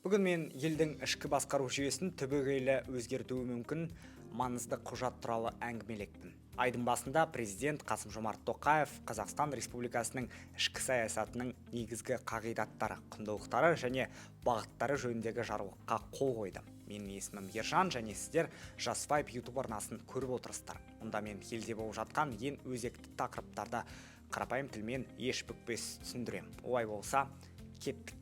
Бүгін мен елдің ішкі басқару жүйесін түбегейлі өзгертуі мүмкін маңызды құжат туралы әңгімелекпін. Айдың басында президент Қасым-Жомарт Тоқаев Қазақстан Республикасының ішкі саясатының негізгі қағидаттары, құндылықтары және бағыттары жөніндегі жарлыққа қол қойды. Менің есімім Ержан, және сіздер Жас Вайб YouTube арнасын көріп отырсыздар. Мұнда мен елде болып жатқан ең өзекті тақырыптарды қарапайым тілмен еш бүкпес түсіндірем. Олай болса, кеттік.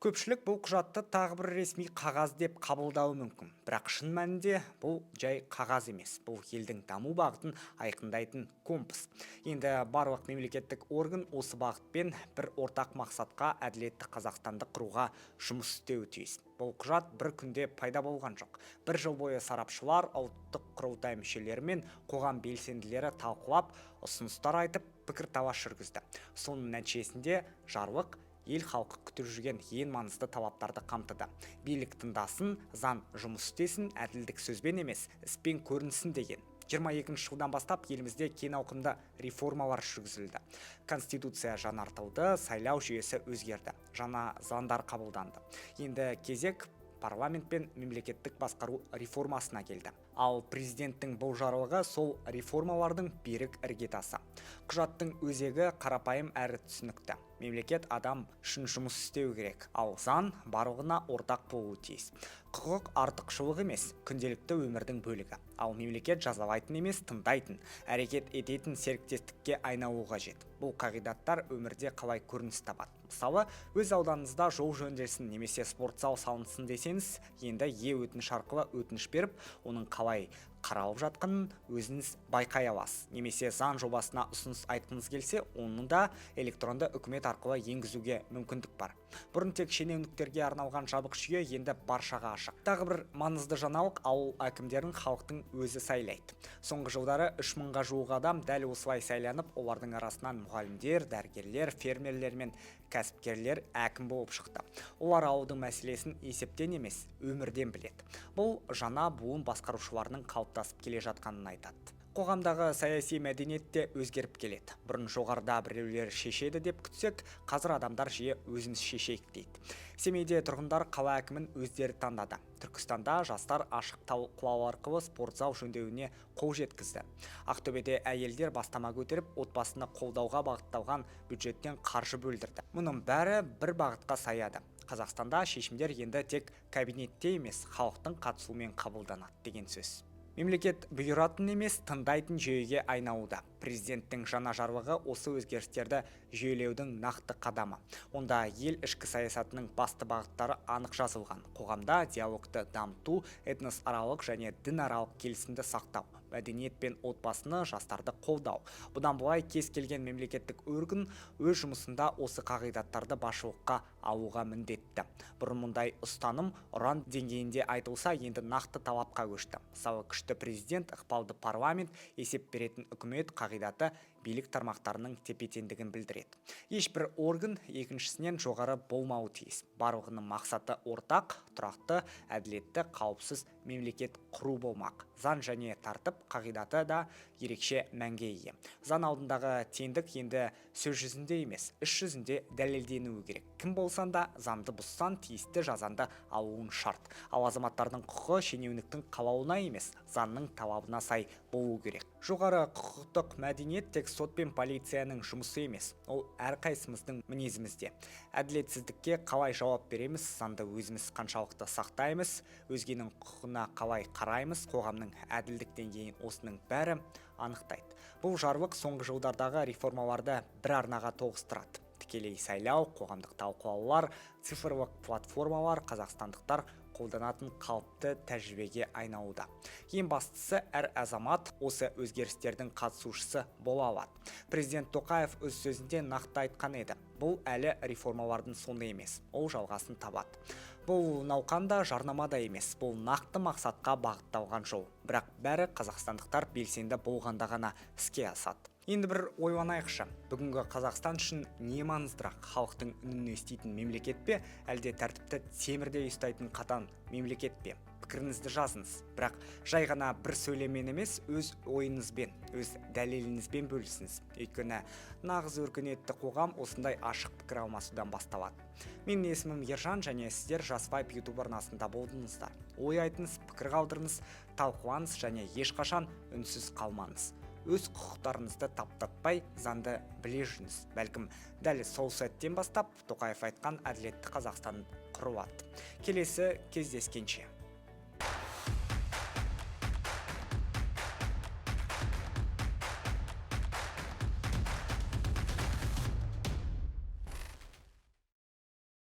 Көпшілік бұл құжатты тағы бір ресми қағаз деп қабылдауы мүмкін. Бірақ шын мәнінде бұл жай қағаз емес. Бұл елдің даму бағытын айқындайтын компас. Енді барлық мемлекеттік орган осы бағытпен бір ортақ мақсатқа, әділетті Қазақстанды құруға жұмыс істеуі тиіс. Бұл құжат бір күнде пайда болған жоқ. Бір жыл бойы сарапшылар, ұлттық құрылтай мүшелері мен қоғам белсенділері талқылап, ұсыныстар айтып, пікірталас жүргізді. Соның нәтижесінде жарлық ел халқы күтіп жүрген ең маңызды талаптарды қамтыды. Билік тыңдасын, заң жұмыс істесін, әділдік сөзбен емес, іспен көрінсін деген. 22 жылдан бастап елімізде кең ауқымды реформалар жүргізілді. Конституция жаңартылды, сайлау жүйесі өзгерді, жаңа заңдар қабылданды. Енді кезек парламент пен мемлекеттік басқару реформасына келді. Ал президенттің бұл жарлығы сол реформалардың берік іргетасы. Құжаттың өзегі қарапайым әрі түсінікті. Мемлекет адам үшін жұмыс істеу керек, ал заң барлығына ортақ болуы тиіс. Құқық артықшылық емес, күнделікті өмірдің бөлігі. Ал мемлекет жазалайтын емес, тыңдайтын, әрекет ететін серіктестікке айналуы қажет. Бұл қағидаттар өмірде қалай көрініс табады? Мысалы, өз ауданыңызда жол жөнделсін немесе спорт зал салынсын десеңіз, енді е-өтініш арқылы өтініш беріп, оның қалай қаралып жатқанын өзіңіз байқай аласыз. Немесе заң жобасына ұсыныс айтқыңыз келсе, оны да электронды үкімет арқылы енгізуге мүмкіндік бар. Бұрын тек шенеуніктерге арналған жабық жүйе енді баршаға ашық. Тағы бір маңызды жаңалық: ауыл әкімдерін халықтың өзі сайлайды. Соңғы жылдары 3000-ға жуық адам дәл осылай сайланып, олардың арасынан мұғалімдер, дәрігерлер, фермерлер мен кәсіпкерлер әкім болып шықты. Олар ауылдың мәселесін есептен емес, өмірден біледі. Бұл жаңа буын басқарушыларының қалыптасып келе жатқанын айтады. Қоғамдағы саяси мәдениет те өзгеріп келеді. Бұрын жоғарыда біреулер шешеді деп күтсек, қазір адамдар жиі өзіміз шешейік дейді. Семейде тұрғындар қала әкімін өздері таңдады. Түркістанда жастар ашық талқылау арқылы спортзал жөндеуіне қол жеткізді. Ақтөбеде әйелдер бастама көтеріп, отбасыны қолдауға бағытталған бюджеттен қаржы бөлдірді. Мұның бәрі бір бағытқа саяды. Қазақстанда шешімдер енді тек кабинетте емес, халықтың қатысуымен қабылданады деген сөз. Мемлекет бұйыратын емес, тыңдайтын жүйеге айналуда. Президенттің жаңа жарлығы осы өзгерістерді жүйелеудің нақты қадамы. Онда ел ішкі саясатының басты бағыттары анық жазылған. Қоғамда диалогты дамыту, этносаралық және дінаралық келісімді сақтау, мәдениет пен отбасыны, жастарды қолдау. Бұдан былай кез келген мемлекеттік орган өз жұмысында осы қағидаттарды басшылыққа алуға міндетті. Бұрын мұндай ұстаным ұран деңгейінде айтылса, енді нақты талапқа көшті. Мысалы, күшті президент, ықпалды парламент, есеп беретін үкімет қағидаты билік тармақтарының тепе-теңдігін білдіреді. Ешбір орган екіншісінен жоғары болмауы тиіс. Барлығының мақсаты ортақ: тұрақты, әділетті, қауіпсіз мемлекет құру болмақ. Заң және тәртіп қағидаты да ерекше мәнге ие. Заң алдындағы теңдік енді сөз жүзінде емес, іс жүзінде дәлелденуі керек. Кім болсаң да, заңды бұзсаң, тиісті жазаңды алуың шарт. Ал азаматтардың құқығы шенеуніктің қалауына емес, заңның талабына сай болу керек. Жоғары құқықтық мәдениет тек сот пен полицияның жұмысы емес, ол әрқайсымыздың мінезімізде. Әділетсіздікке қалай жауап береміз, заңды өзіміз қаншалықты сақтаймыз, өзгенің құқығына қалай қараймыз, қоғамның әділдік деңгейін осының бәрі анықтайды. Бұл жарлық соңғы жылдардағы реформаларды бір арнаға тоғыстырады. Тікелей сайлау, қоғамдық талқылаулар, цифрлық платформалар қазақстандықтар қолданатын қалыпты тәжірибеге айналуда. Ең бастысы, әр азамат осы өзгерістердің қатысушысы бола алады. Президент Тоқаев өз сөзінде нақты айтқан еді: бұл әлі реформалардың соңы емес, ол жалғасын табады. Бұл науқан да, жарнама да емес, бұл нақты мақсатқа бағытталған жол. Бірақ бәрі қазақстандықтар белсенді болғанда ғана іске асады. Енді бір ойланайықшы: бүгінгі Қазақстан үшін не маңыздырақ? Халықтың үнін еститін мемлекет пе, әлде тәртіпті темірдей ұстайтын қатаң мемлекет пе? Пікіріңізді жазыңыз, бірақ жай ғана бір сөйлеммен емес, өз ойыңызбен, өз дәлеліңізбен бөлісіңіз. Өйткені нағыз өркениетті қоғам осындай ашық пікір алмасудан басталады. Менің есімім Ержан және сіздер Жас Вайб Ютуб арнасында болдыңыздар. Ой айтыңыз, пікір қалдырыңыз, талқылаңыз және ешқашан үнсіз қалмаңыз. Өз құқықтарыңызды таптатпай, заңды біле жүріңіз. Бәлкім, дәл сол сәттен бастап Тоқаев айтқан әділетті Қазақстан құрылады. Келесі кездескенше!